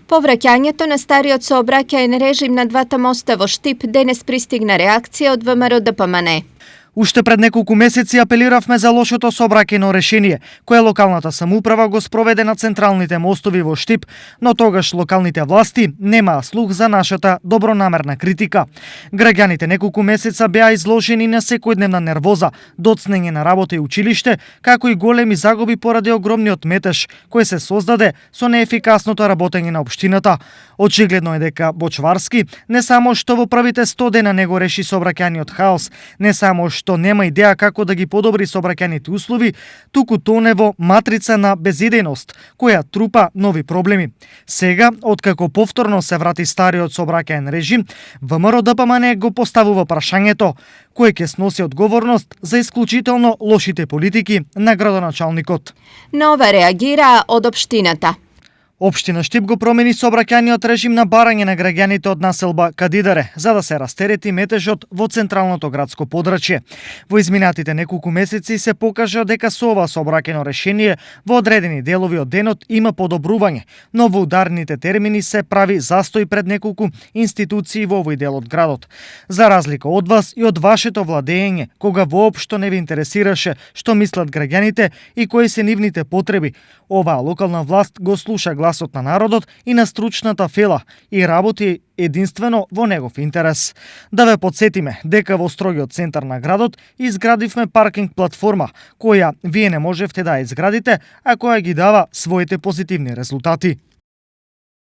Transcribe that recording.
По враќањето на стариот сообраќајен режим на двата моста во Штип денес пристигна реакција од ВМРО ДПМН. Уште пред неколку месеци апелиравме за лошото сообраќајно решение, кое локалната самоуправа го спроведе на централните мостови во Штип, но тогаш локалните власти немаа слух за нашата добронамерна критика. Граѓаните неколку месеца беа изложени на секојдневна нервоза, доцнење на работа и училиште, како и големи загуби поради огромниот метеж кој се создаде со неефикасното работење на општината. Очигледно е дека Бочварски не само што во првите 100 дена не го реши сообраќајниот хаос, не само што нема идеја како да ги подобри сообраќајните услови, туку тоне во матрица на безидејност, која трупа нови проблеми. Сега, откако повторно се врати стариот сообраќајен режим, ВМРО ДПМН го поставува прашањето кој ќе сноси одговорност за исклучително лошите политики на градоначалникот. Нова реагира од општината. Општина Штип го промени сообраќајниот режим на барање на граѓаните од населба Кадидаре, за да се растерети метежот во централното градско подрачје. Во изминатите неколку месеци се покажа дека со ова сообраќајно решение во одредени делови од денот има подобрување, но во ударните термини се прави застој пред неколку институции во овој дел од градот. За разлика од вас и од вашето владење, кога воопшто не ви интересираше што мислат граѓаните и кои се нивните потреби, оваа локална власт го слуша гласот на народот и на стручната фела и работи единствено во негов интерес. Да ве подсетиме дека во строгиот центар на градот изградивме паркинг платформа, која вие не можевте да ја изградите, а која ги дава своите позитивни резултати.